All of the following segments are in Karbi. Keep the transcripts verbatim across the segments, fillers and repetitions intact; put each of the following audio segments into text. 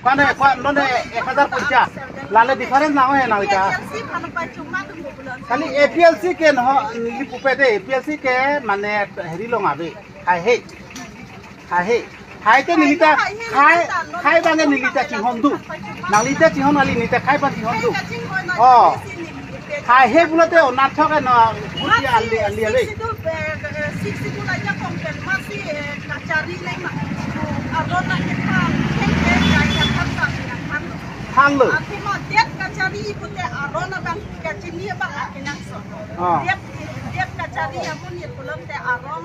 Mane, kwa, nonte ek hajar ponchas. Lale difference nang he nang ita. Kali A P L C ke no, neli pupe de, A P L C ke mane heri along ave. Haihe. Haihe. Haite neli ta, hai, hai abang neli ta chinghon do. Nangli ta chinghon kali neli ta hai abang chinghon do. Oh. Haihe pulote onathok no, buti ali, ali ave. Sixth Schedule, eh, eh, Sixth Schedule aja kongpen masi, eh, kachari nai ma. Aron na kita, eh, eh, ya, ya, kan sa, ya, kan. Hanglo. Athema det kachari pute aron abang kachini abang akenangsot. Ah. Det, det kachari amonit pulote aron.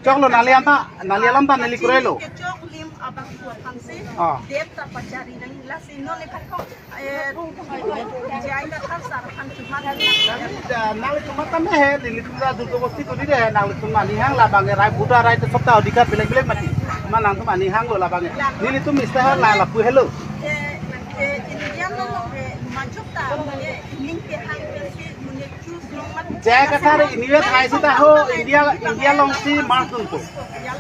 Choklo nangli anta, nangli alam ta neli kroilo. Kechok lim abang tua thansi. Ah. Det ta pachari nang lasi non le kachok. Eh, J I Kathar sir aphan chuma. Nangli chuma tame he, nelitum ta jor jobosti kori de he, nanglitum aning hang labang ke right, voter right, sobta odhikar belek belek mati. Ma nangtum aning hanglo labang ke. Nelitum istihar la lapu helo. Eh, eh, India along, eh, machuk ta, eh, ning ke hang ke si, mune J I Kathar anywhere hai sita ho, India, India alongsi march dunpo.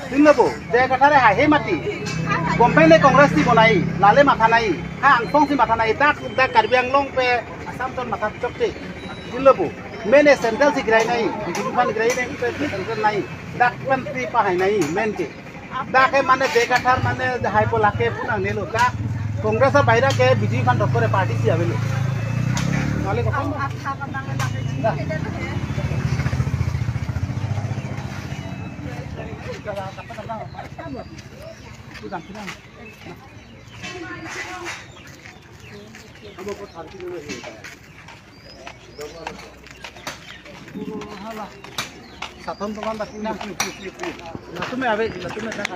Chinilo bo, J I Kathar haihe mati. Government le Congress si bonai, lale matha nai, ha angsong si matha nai, dak, dak Karbi Anglong pe Assam ton matha chokche. Chinilo bo, main e central si girai nai, B J P aphan girai nai, central nai, dak pen si pahai nai, main ke. Dak ke mane J I Kathar mane haipo lake pu nangnelo dak. Congress abahira ke B J P aphan dokore party si avelo. Nale ko. Sathon teman dak na. Latum ave, latum dak.